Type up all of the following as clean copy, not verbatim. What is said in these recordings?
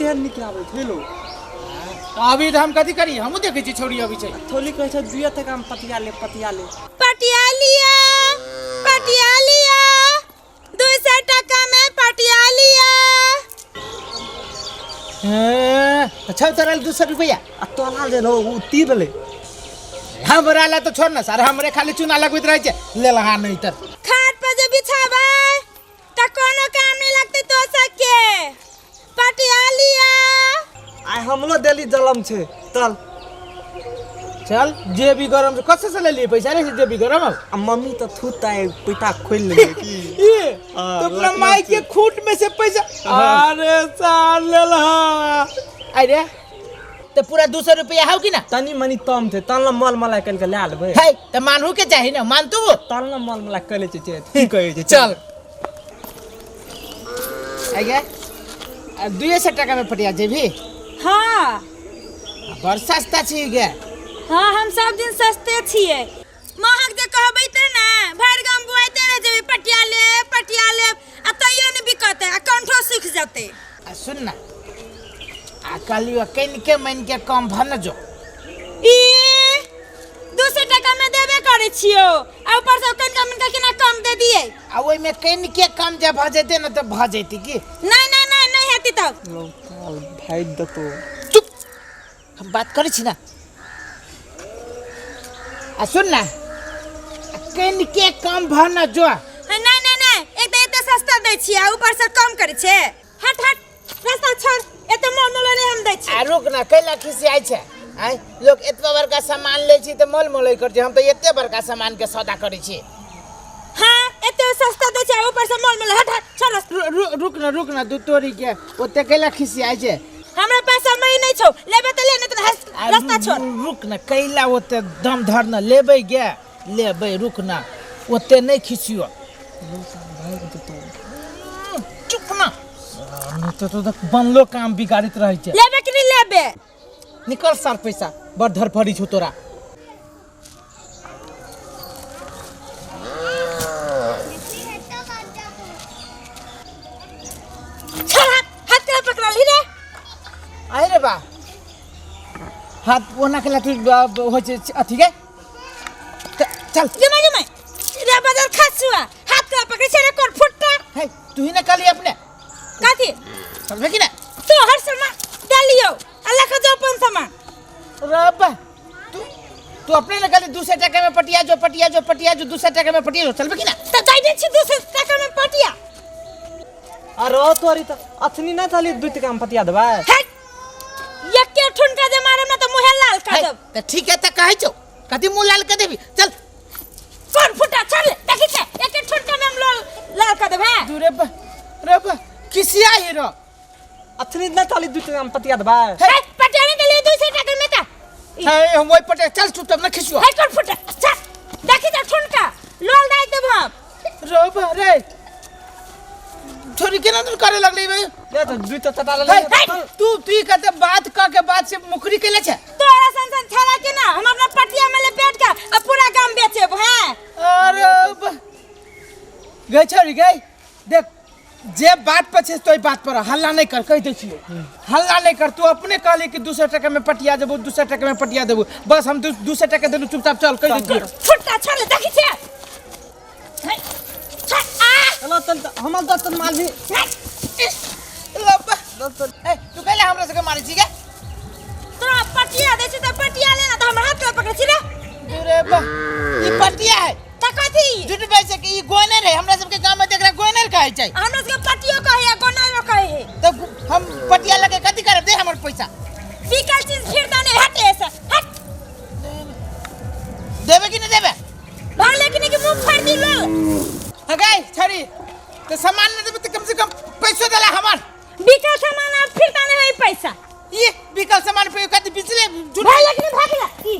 केहन नीक आबै छै लो। तऽ अभी तऽ हम कथी करी, हमहूँ देखै छी छौड़ी अबै छै। थोली कहै छै दुइये टका में पतिया ले, पतिया ले। पटिया लिया, पटिया लिया, 200 टका में पटिया लिया। अच्छा तोरा 200 रुपया आ तोला जे रहो उ तीर ले। हमरा ला तो छोड़ ना सर, हमरे खाली चूना लगबैत रहै छै, लेलहा नहीं तर। खाट पर जे बिछाबै त कोनो काम नहीं लगते तो सबके। पटिया लिया। आइ हमरो देली जलम छै, चल चल जे भी गरम छै, कसे से ले लिए पैसा रे जे भी गरम हो। आ मम्मी तो थूत आइ पैसा खोलि लेले की। ये हाँ, तो अपना लखनऊ माई से। के खूट में से पैसा, अरे साल लेलहा। अरे तो पूरा 200 रुपया हौ कि ना? तनी मनी तम छै, तन ल मल मलाई कल के लए लेबै। है तो मानहु के चाही ना, मान तू तन ल मल मलाई कले छै, छै, की कहै छै? चल आगे 200 टका में पटिया जेबी? हाँ। बड़ सस्ता छी गे। हाँ, हम सब दिन सस्ते छियै। महग जे कहबै ते ने भरि गाम बुआइते रह जेबै, पटिया ले, पटिया ले, आ तैयो नहि बिकतै आ कंठो सुखि जेतै। आ सुन ना, आ कहलियो कनिके मनिके कम भ न जो। ई 200 टका में देबे करै छियो आ ऊपर से कनिका मनिका केना कम दे दियै? आ ओहिमे कनिके कम जे भ जेतै ने तऽ भ जेतै की? नहीं नहीं नहीं नहीं हेतै तब। भागि देतौ। चुप, हम बात करै छी ना। आ सुन ना, कनिके कम भ न जो। नहीं नहीं नहीं, एक तऽ एते सस्ता दै छियै आ ऊपर से कम करै छै। हट हट, रास्ता छोड़, एते मोल मोल नहीं हम दै छियै। आ रुक ना, कैला खिसियाइ छै? आँय, लोक एतबा बड़का सामान लै छी तऽ मोल मोलै करै छै, हम तऽ एते बड़का सामान के सौदा करै छी। हाँ, एते सस्ता दै छै आ ऊपर से मोल मोल। हट हट, छोड़ रास्ता। रुक ना, रुक ना, दू तोरी के ओते कैला खिसियाइ छै? हमरा पास समय नहीं छौ, लेबे तऽ ले, नहीं तऽ आ रास्ता छोड़। रुक ना, कैला ओते दम धर ना, लेबै गे लेबै, रुक ना, ओते नहीं खिसियो। चुप ना, नहीं तो तो बनलो काम बिगाड़ित रहै छै। लेबे कि नहीं लेबे? निकल सार पैसा, बड़ धरफड़ी छौ तोरा। छोड़ हाथ, हाथ केना पकड़लही रे? आहि रे बा, हाथ ओना के लाठी होइ छै अथी के। चल गेमे गेमे रे बाजार खासुआ, हाथ केना पकड़ै छै रे कोन फुट्टा? हे तू ही ने कहली अपने कथी? चलबे कि ना? तो हर सामान देलियो, अल्लाह के जो अपन सामान। रब तू अपने ने कहली 200 टका में पटिया जो, पटिया जो, पटिया जो, 200 टका में पटिया जो, चलबे कि ना? त दइ दे छी 200 टका में पटिया। अरे तोरी त अथनी ना थाली 2 टका में पतिया देबै। हट, एके ठुनका जे मारब ना त मुहे लाल कर है, देब। त ठीक है, त कहै छौ कथी मुँह लाल कर देबी? चल। कोन फुटा चल, देखी छै एके ठुनका में हम लाल लाल कर देब। हैं दूरे बा रे बा किसिया हीरो अथनी ना थाली 2 टका में पतिया देबै। है, पटिया नहीं देलियो 200 टका में त। है, हम वही पटिया, चल चुपचाप ना खिसियो। है कोन फुटा चल, देखी त ठुनका लाल दाइ देब हम। रे बा रे छोरी केना दूर करे लगली बे? ले त 2 टका ले है, ले। तू तू ई कहते बात क के बात से मुकरी केले छै। तोरा सन सन छाड़ा के ना हम अपना पटिया में लपेट के आ पूरा गांव बेचेब। हैं अरे गई छोरी गई, देख जे बात पर छै तो बात पर हल्ला नहीं कर, कह दै छियो हल्ला नहीं कर। तू अपने कहली कि 200 टका में पटिया देबो, 200 टका में पटिया देबो, बस हम 200 टका देलू, चुपचाप चल, कह दै छियो। फुट्टा छोड़ ले, देखी छै। हे, छोड़, आ। चलो, चल, चल, हमर दस टन माल भी। लब्बा। ए, तू कैला हमरा सबके मारै छी गे? तोरा पटिया दै छी त पटिया ले ना, त हमर हाथ के पकड़ै छी रे। अरे बा, ई पटिया है। त कथी? झूठ पैसे के ई गोनर है, हमरा सबके गांव में देखरा गोनर कहै छै। हमरा सबके पटियो कहै है, गोनरो कहै है। त हम पटिया लगे कथी करब? दे हमर पैसा। बिकल चीज फिर दने, हट ऐसे, हट। देबे कि नहीं देबे? भाग ले कि नहीं कि मुंह फाड़ दी लो। हगाई छड़ी, तो सामान नहीं देबे तो कम से कम पैसो देला हमार। बिकल सामान अब फिर दने है पैसा। ये बिकल सामान पे कथी बिचले झूठ भाग ले कि नहीं भाग ले। ई।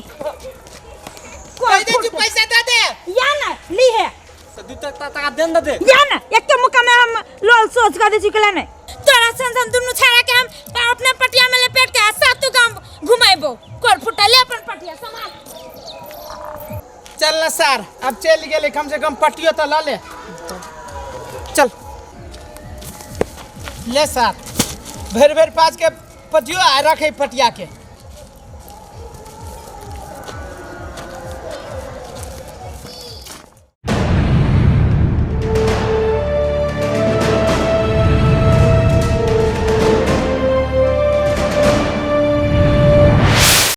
कह दे तू पैसा दे दे। या ना ली है। तो 2 टका टका देन दे दे। या ना एक के मुका में हम लोल सोच कर दे चुकला नहीं। तोरा सन सन दुनु छाड़ा के हम अपने पटिया में लपेट के सातु गांव घुमाइबो। कोर फुटा ले अपन पटिया संभाल। चल ना सर, अब चल गेले, कम से कम पटियो तो ल ले। चल ले सर। भरि भरि पाँच के पतियो आ रखे पटिया के।